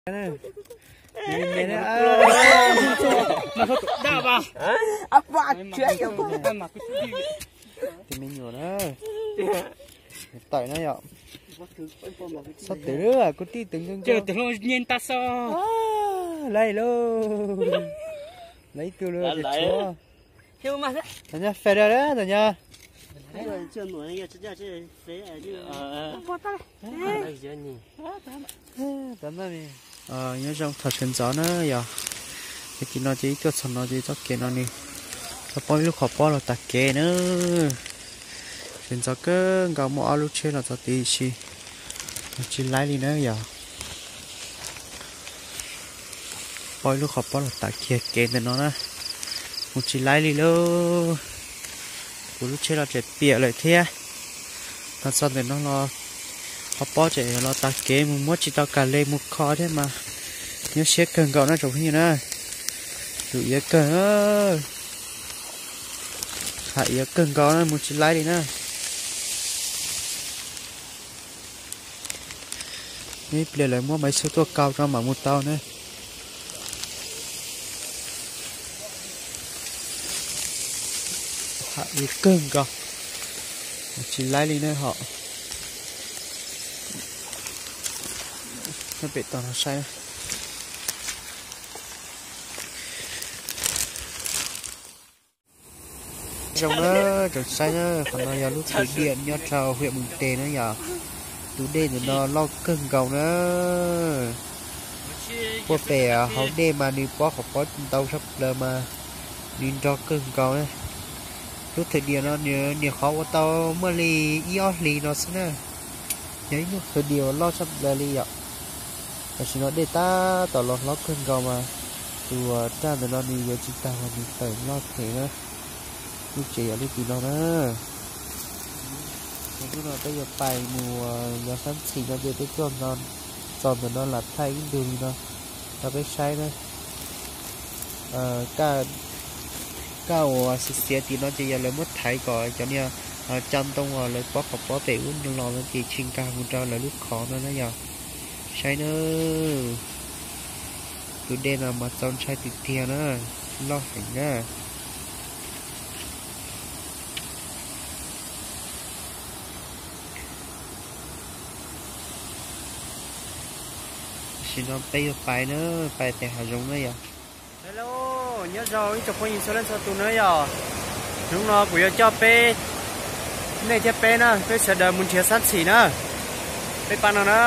Tus me nyuam na. Tawm na yom. Xob twm lawm kuv tij twm nkeeg nkeeg. Laij lauj. Lawv ib tug lawm ces tshuav. Tam nyab fais dawb dawb tam nyab. Nyob zoo thaum sawv ntxov na yom. Ces tim no ces ib tuaj txog no ces txoj kev no nws tau poob ib lub qhov pob los tas kev na. Sawv ntxov kawg nkaus muaj ob lub tsheb los txog tid tsis, mus tsis laib li na yom. Poob ib lub qhov pob los tas kiag kev ntawm no na, mus tsis laib li lauj. Kuv lub tsheb los tseem piam lawm thiab. Los txog ntawm no los qhov pob tseem los tas kev mus muab tsis tau kas le mus kho thiab mas nyuaj siab kawg nkaus na tsoom phooj ywg na. Tus iav kawg, haj iav kawg nkaus na mus tsis laib li na. Ib pliag lawv muab maiv xub tuaj kau tso mam mus tau na. Haj iav kawg nkaus, mus tsis laib li na hom. Pem tod no saib. Zoo na, tsoom saib na, qhov no yog lub thwm diam nyob rau hwm Moos Tes na yom. Tus dej ntawm no loj kawg nkaus na. Puag pem hauv dej mas nws pob qhov pob ntau tshaj plaws mas nws nrog kawg nkaus na. Lub thwm diam no nws nyuam qhuav ua tau muaj li ib ob hlis no xwb na. Yog ib lub thwm diam uas loj tshaj plaws li yom. Tam sim no dej tab tom los hlob kawg nkaus mas tus raj ntawm no nws yuav tsis tag los nws tawm loj them na. Lub tsev yog lub tim no na. Hnub no peb yuav pais mus yos sab ntxhim no ces peb tuaj txog ntawm no lam thaij ib ntug li no rau peb saib na. Kaj uas xiav xiav tim no ces yog lawv muab thaiv kom cov niag cov ntoo uas lawv pob qhov pob pem ub los no ces tsis nkag mus rau lawv lub qhov no na yom. Saib na, tus dej no mas txaus ntshai tiag tiag na, loj heev na. Tam sim no peb yuav pais na, pais pem hav zoov na yom. Hello, nyob zoo ib tsoom phooj ywg txhua leej txhua tus na yom. Hnub no kuv yuav coj peb, nej thiab peb na, peb sawv daws mus nrhiav sab ntxhim na. Peb pab no na,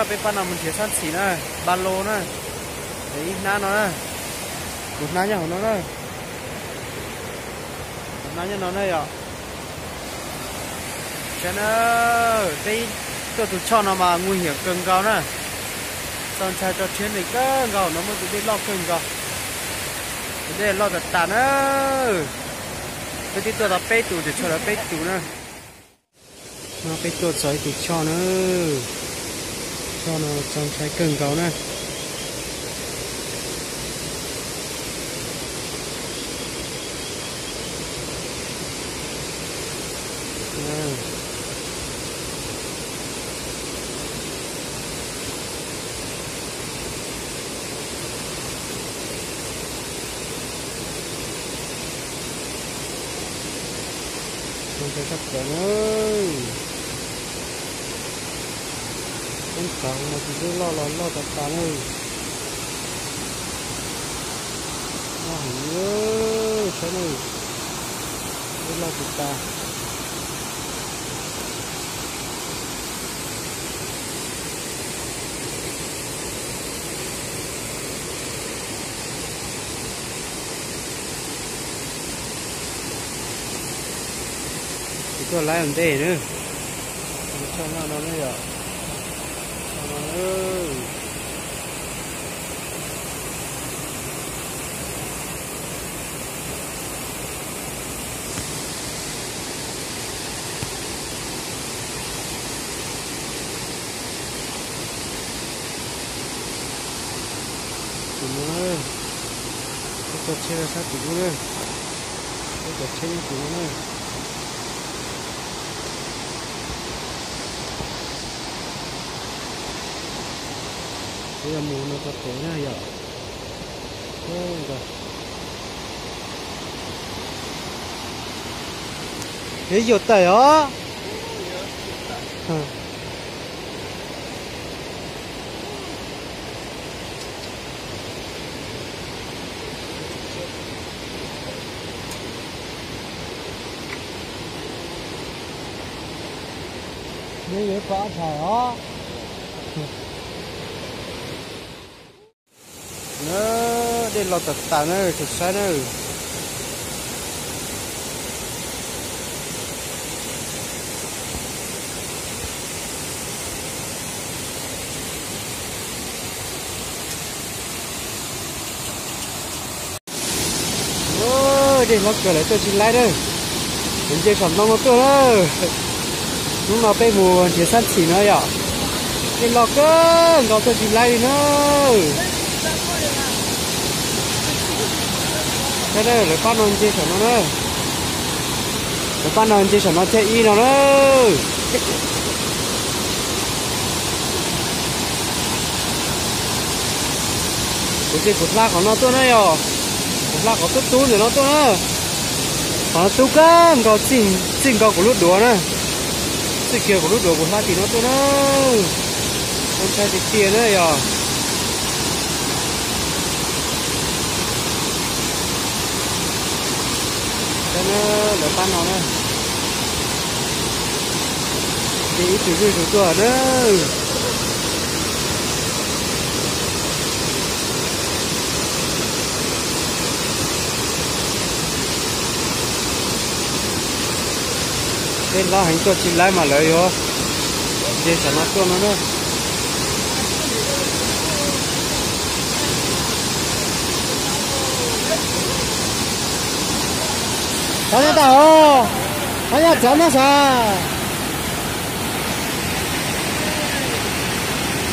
peb pab no mus nrhiav sab ntxhim na, ba lo na, ib hnab no na, tus hnab nyob hauv no na, tus hnab nyob no na yom. Saib na, peb tuaj tus choj no mas nguy hiểm kawg nkaus na. Txaus ntshai rau tsheb nees kawg nkaus no, muaj tus dej loj kawg nkaus. Tus dej loj tas tas na. Peb twb tuaj tau peb tus, tus choj lawv peb tus na. No peb tuaj txog ib tus choj na. Choj no txaus ntshai kawg nkaus na. Txaus ntshai sab plaws na. Teb txav no tus dej loj los loj tas tas na. Loj heev li, saib na, dej loj tas tas. Kuv tuaj laib ua ntej na. Tus choj noj no ne yom. Choj no. Tim no na, peb tuaj tsheb rau sab tim no na, peb tuaj tsheb nyob tim no na. Yog mus no rau pem na yom. Peb yuav tawm os. Nws yuav pom dhau os. Na, dej los tas tas na, saib na. Dej hlob kawg lawm tuaj tsis laib na. Lawv nce saum ntoo no tuaj na. Hnub no peb mus nrhiav xab ntxhim no yom. Dej loj kawg nkaus tuaj tsis laib li na. Saib na, lawv pab no nce saum no na. Lawv pab no nce saum no thiab ib no na. Kuv ces kuv hla qhov no tuaj na yom. Kuv hla qhov tub tub ntawm no tuaj na. Qhov no tub kawg nkaus, txij nkaus kuv lub duav na. Txij kiag kuv lub duav kuv hla tim no tuaj na. Ntshai tiag tiag na yom. Saib na, lawv pab no na. Ces ib tug zuj zus tuaj na. Dej hlob heev tuaj tsis laib mas lawv yuav nce saum no tuaj no na. Txhob nyob tau, txhob nyob txawv no sav.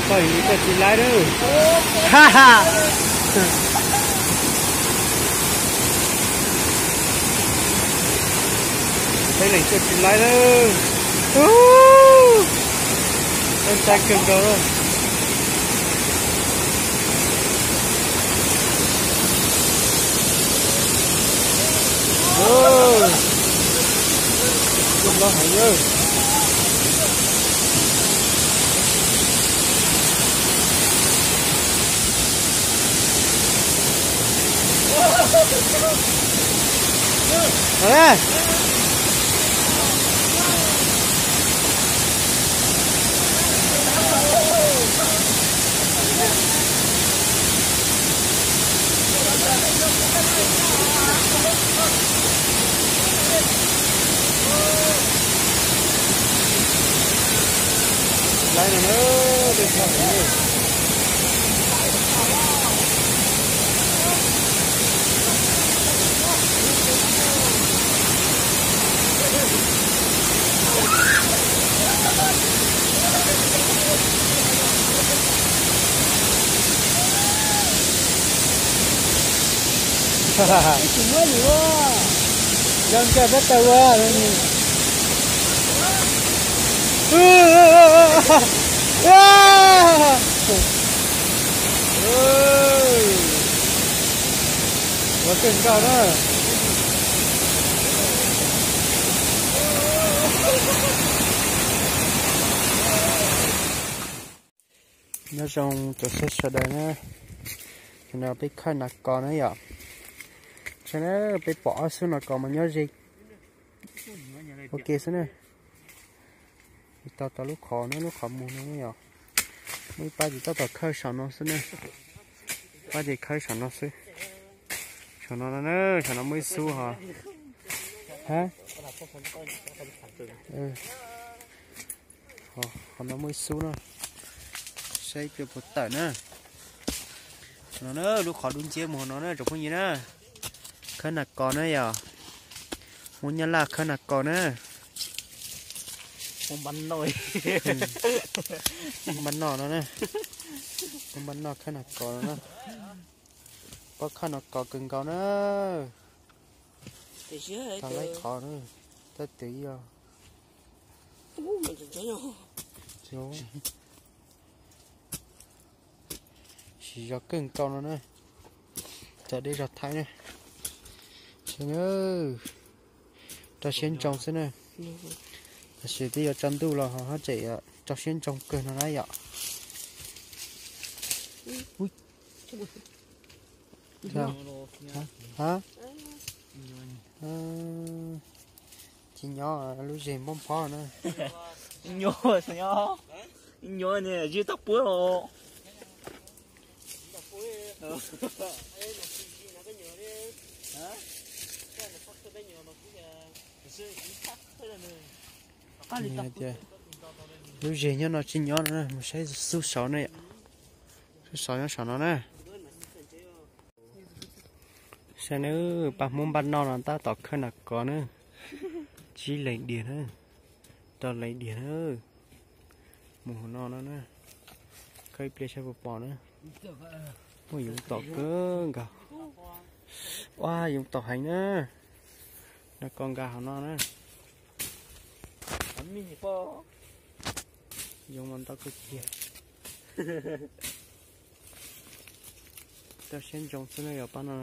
Koj li tuaj tsis laib na. Peb leeg tuaj tsis laib na. Ntshai kawg nkaus. Dej loj heev na. Laib no na, dej loj heev na. Zoo nkauj tab tau ua. Ua kawg nkaus na. Nyob zoo cov saib sawv daws na. Tam no peb khawb nas kos na yom. Saib na, peb pom ob xub nas kos mas nyob ze ua ke xwb na. Tau tau lub qhov na, lub qhov muag no na yom. Muaj ib pab ces tab tom khawb saum no xwb na. Pab ces khawb saum no xwb. Saum no no na, saum no muaj ib xub hos. Hab, qhov no muaj ib xub na. Saib ib pliag puas tawm na. No na, lub qhov dub nciab mus no na tsoom phooj ywg na. Khawb nas kos na yom. Hmoob Nyab Laj khawb nas kos na. Hmoob npaj noj no na. Hmoob npaj noj khawb nas kos no na. Pab khawb nas kos kawg nkaus na. Tau laib qhov na. Tab tis yog. Tsis, tsis, tsis. Tsis zov kawg nkaus no na. Tso deb zog thaib na. Saib na, rau siab ntsoov xwb na. Tam sim twb yuav tsaus ntuj los ho tseem rau siab ntsoov kawg no na yom. Tsis nyob, lub zes npog nphob na. Nyob, nyob, nyob ne, zib tau puab os. Lub zes nyob no tsis nyob no, mus saib xub saud na yom. Xub saud nyob saum no na. Saib na, pab Hmoob npaj noj no tab tom khawb nas kos na. Tsib leeg diag na, rau leeg diag na. Mus hauv no no na, khawb ib pliag saib puas pom na. Ua yoov tom kawg nkaus. Ua yoov tom heev na. Nas kos nkag hauv no na. Yoov mas ntau kawg kiag. Rau siab ntsoov xwb na yog pab no.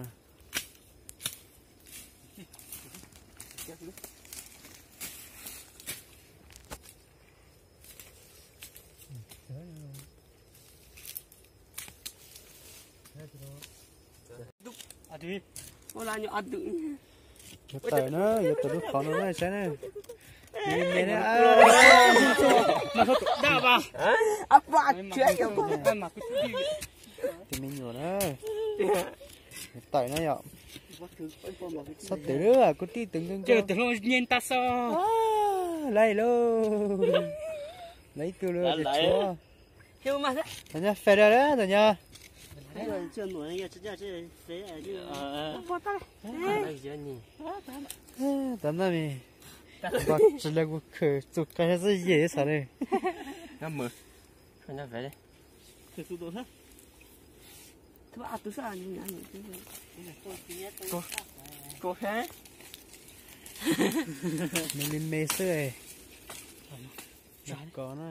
Yuav tawm na, yuav tawm lub qhov no na saib na. Me me na. Tus me nyuam na. Yuav tawm na yom. Xob twm lawm, kuv tij twm nkees nkees. Laib lauj. Laib ib tug lawm, tshuav. Tam nyob fais da lawm tam nyob. Tam noj me, npog tsis lawv kuv khwm txug qai xwb yeej xav li. Me li me xwb. Nas kos na.